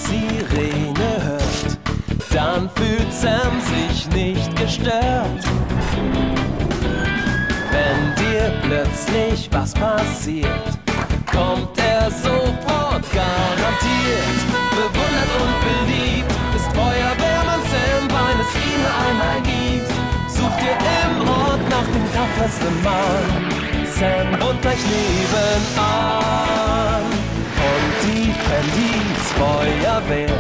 Sirene hört, dann fühlt Sam sich nicht gestört. Wenn dir plötzlich was passiert, kommt er sofort garantiert. Bewundert und beliebt ist Feuerwehrmann Sam, weil es ihn einmal gibt. Sucht ihr im Ort nach dem tapfersten Mann, Sam wohnt gleich nebenan. Und die Handys Feuerwehr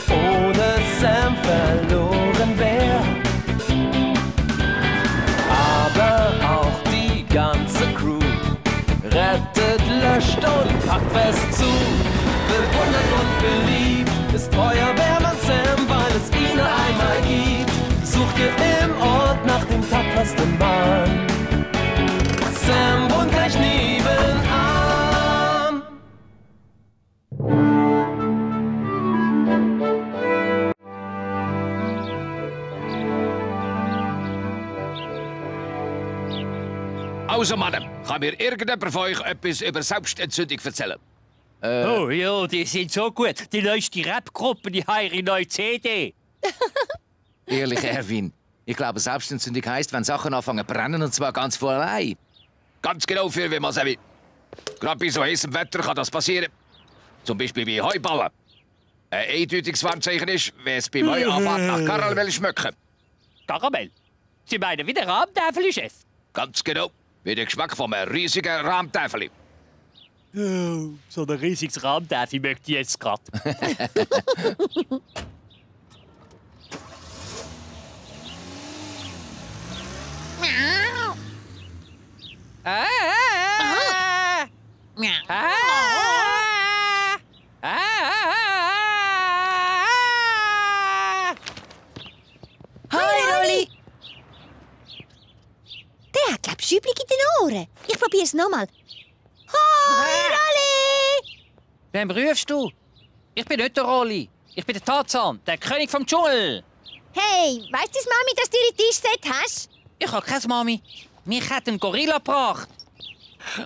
ohne Sam verloren wär. Aber auch die ganze Crew rettet, löscht und packt fest zu. Bewundert und beliebt ist Feuerwehrmann Sam, weil es ihn einmal gibt. Sucht ihr im Ort nach dem tapfersten Mann, Sam wohnt gleich nebenan. Also, Madame, kann mir irgendjemand von euch etwas über Selbstentzündung erzählen? Oh ja, die sind so gut. Die neueste Rap-Gruppe, die haben ihre neue CD. Ehrlich, Erwin, ich glaube, Selbstentzündung heisst, wenn Sachen anfangen zu brennen, und zwar ganz von allein. Ganz genau, für wie man es will. Gerade bei so heißem Wetter kann das passieren. Zum Beispiel bei Heuballen. Ein eindeutiges Warnzeichen ist, wenn es beim Heu anfängt nach Karamell schmecken. Karamell? Sie meinen wie der Rahmtäfeli, Chef? Ganz genau. Wie der Geschmack von einem riesigen Rahmtäfeli. Oh, so ein riesiges Rahmtäfeli möchte ich jetzt gerade. Rolli! Der hat, glaub ich, Schüblig in den Ohren. Ich probier's nochmal. Hoi, Rolli! Wem rufst du? Ich bin nicht der Rolli. Ich bin der Tarzan, der König vom Dschungel. Hey, weißt du, Mami, dass du ihre Tischset hast? Ich habe keine Mami. Mich hat ein Gorilla gebracht. Hä?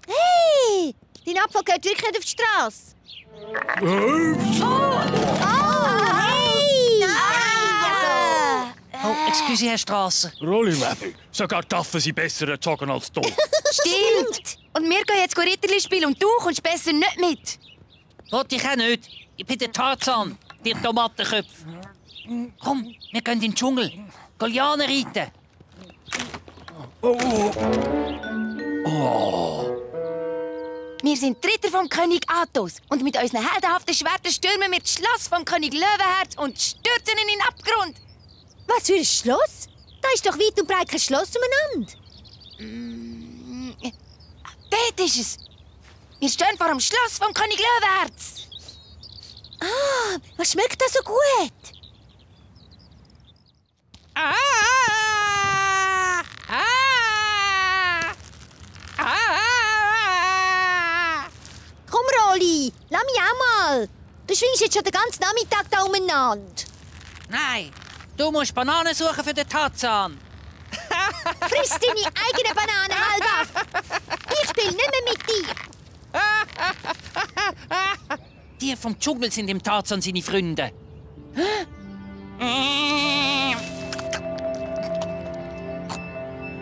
Hey! Dein Apfel geht wirklich nicht auf die Straße. Oh, hey! Oh, excuse, Herr Strasse. Rolli, Mäbi. Sogar Taffen sind besser joggen als du. Stimmt! Und wir gehen jetzt Ritterli spielen und du kommst besser nicht mit. Wollte ich auch nicht. Ich bin der Tarzan, der Tomatenköpf. Komm, wir gehen in den Dschungel. Golianen reiten. Wir sind die Ritter vom König Athos und mit unseren heldenhaften Schwertern stürmen wir das Schloss vom König Löwenherz und stürzen ihn in den Abgrund. Was für ein Schloss? Da ist doch weit und breit kein Schloss umeinander. Dort ist es. Wir stehen vor dem Schloss vom König Löwenherz. Ah, was schmeckt da so gut? Komm, Rolli, lass mich auch mal. Du schwingst jetzt schon den ganzen Nachmittag da umeinander. Nein, du musst Bananen suchen für den Tarzan. Friss deine eigene Banane halb ab. Ich spiel nicht mehr mit dir. Die vom Dschungel sind im Tarzan seine Freunde.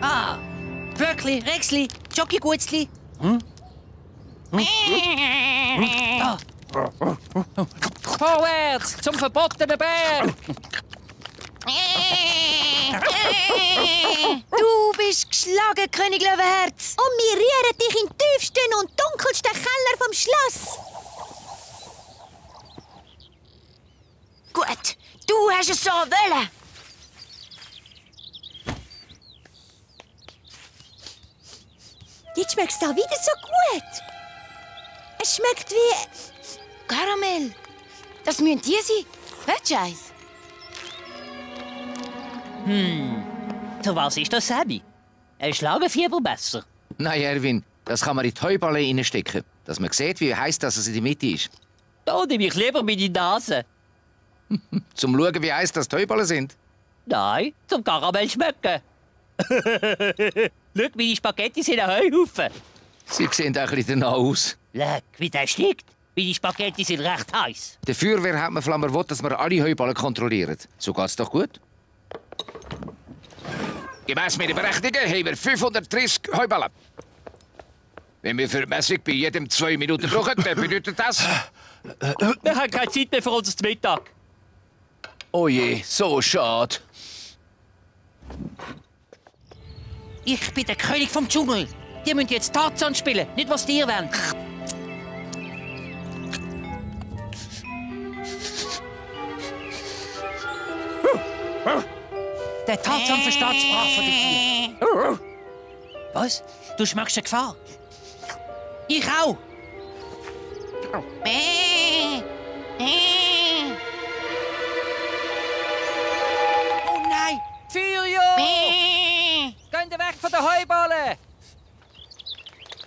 Ah, Pöckli, Rexli, Jockeygutzli. Ah. Vorwärts zum verbotenen Berg. Du bist geschlagen, König Löwenherz. Und wir rühren dich in den tiefsten und dunkelsten Keller vom Schloss. Gut, du hast es so wollen. Jetzt schmeckt es da wieder so gut. Es schmeckt wie Karamell. Das müssen die sein. Hörst du eins? Für was ist das, Sammy? Ein Schlagenfiebermesser. Nein, Erwin, das kann man in die Heuballe reinstecken, dass man sieht, wie heiß das in der Mitte ist. Da nehme ich lieber meine Nase. Zum schauen, wie heiß das die Heuballen sind. Nein, zum Karamell schmecken. Schau, meine Spaghetti sind ein Heuhaufen. Sie sehen auch ein bisschen danach aus. Schau, wie der stinkt. Meine Spaghetti sind recht heiß. Der Feuerwehrhauptmann Flammer will, dass wir alle Heuballen kontrollieren. So geht's doch gut. Gemäss meinen Berechnungen haben wir 530 Heuballen. Wenn wir für die Messung bei jedem 2 Minuten brauchen, dann bedeutet das... Wir haben keine Zeit mehr für uns zum Mittag. Oh je, so schade. Ich bin der König vom Dschungel. Die müssen jetzt Tarzan spielen, nicht was dir wollen. Der Tarzan versteht die Sprache von den Tieren. Was? Du schmeckst eine Gefahr? Ich auch. Oh nein! Furio! Geht weg von den Heuballen!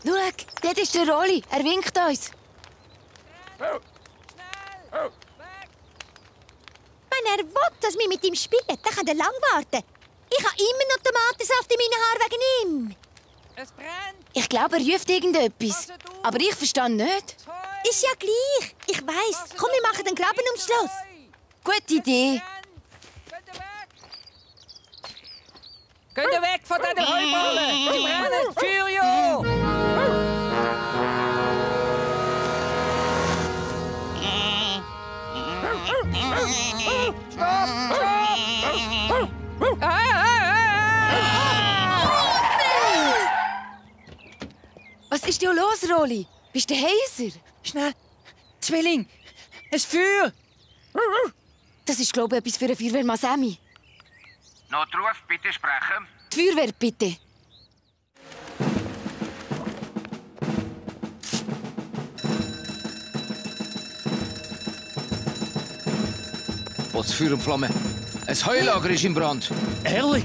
Schau, dort ist der Rolli. Er winkt uns. Wenn er will, dass wir mit ihm spielen, dann kann er lang warten. Ich habe immer noch Tomatensaft in meinen Haaren wegen ihm. Es brennt! Ich glaube, er ruft irgendetwas. Aber ich verstehe nicht. Ist ja gleich. Ich weiss. Komm, wir machen den Graben ums Schloss. Gute Idee. Geht weg von diesen Heuballen! Die brennen! Furio! Was ist denn los, Rolli? Bist du heiser? Schnell! Zwilling! Ein Feuer! Das ist, glaube ich, etwas für einen Feuerwehrmann Sammy. Notruf, bitte sprechen. Die Feuerwehr, bitte. Potz Feuer und Flamme. Ein Heulager ist im Brand. Ehrlich?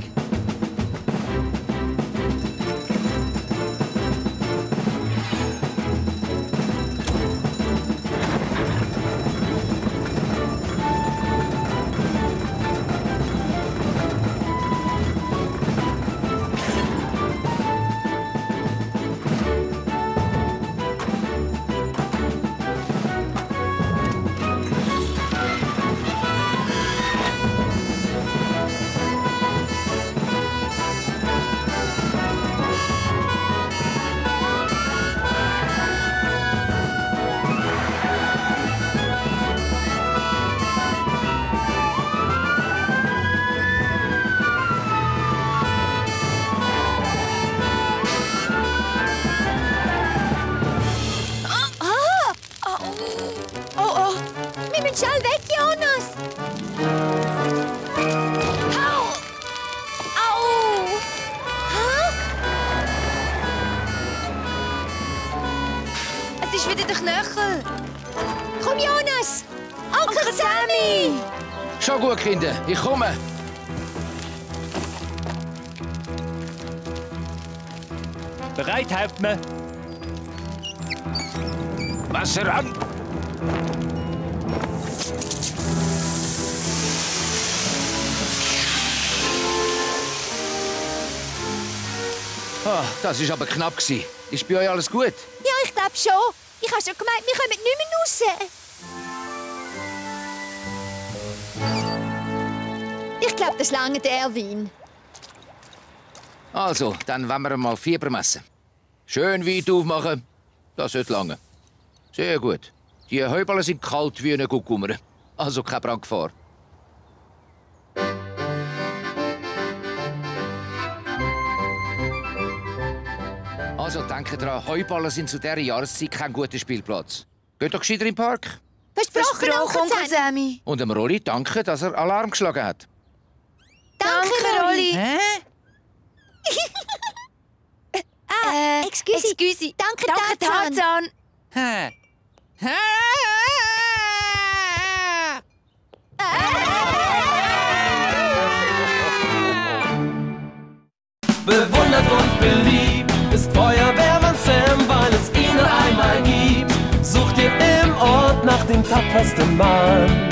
Schnell weg, Jonas! Au! Au! Ha? Es ist wieder der Knöchel. Komm, Jonas! Onkel Sammy! Schon gut, Kinder. Ich komme. Bereit, Hauptmann? Wasser an! Ah, das war aber knapp. Ist bei euch alles gut? Ja, ich glaube schon. Ich habe schon gemeint, wir kommen nicht mehr raus. Ich glaube, das lange der Erwin. Also, dann wollen wir mal Fieber messen. Schön weit aufmachen. Das sollte lange. Sehr gut. Die Heuballen sind kalt wie eine Guckummer. Also keine Brandgefahr. Also denkt dran, Heuballen sind zu dieser Jahreszeit kein guter Spielplatz. Geht doch gescheiter im Park. Versprochen, Onkel Sammy. Und dem Rolli danke, dass er Alarm geschlagen hat. Danke, Rolli. Hä? Excuse. Danke, Danke, Tarzan. Hä? Hä? Bewundert und beliebt ist Feuerwehrmann Sam, weil es ihn nur einmal gibt. Sucht ihr im Ort nach dem tapfersten Mann.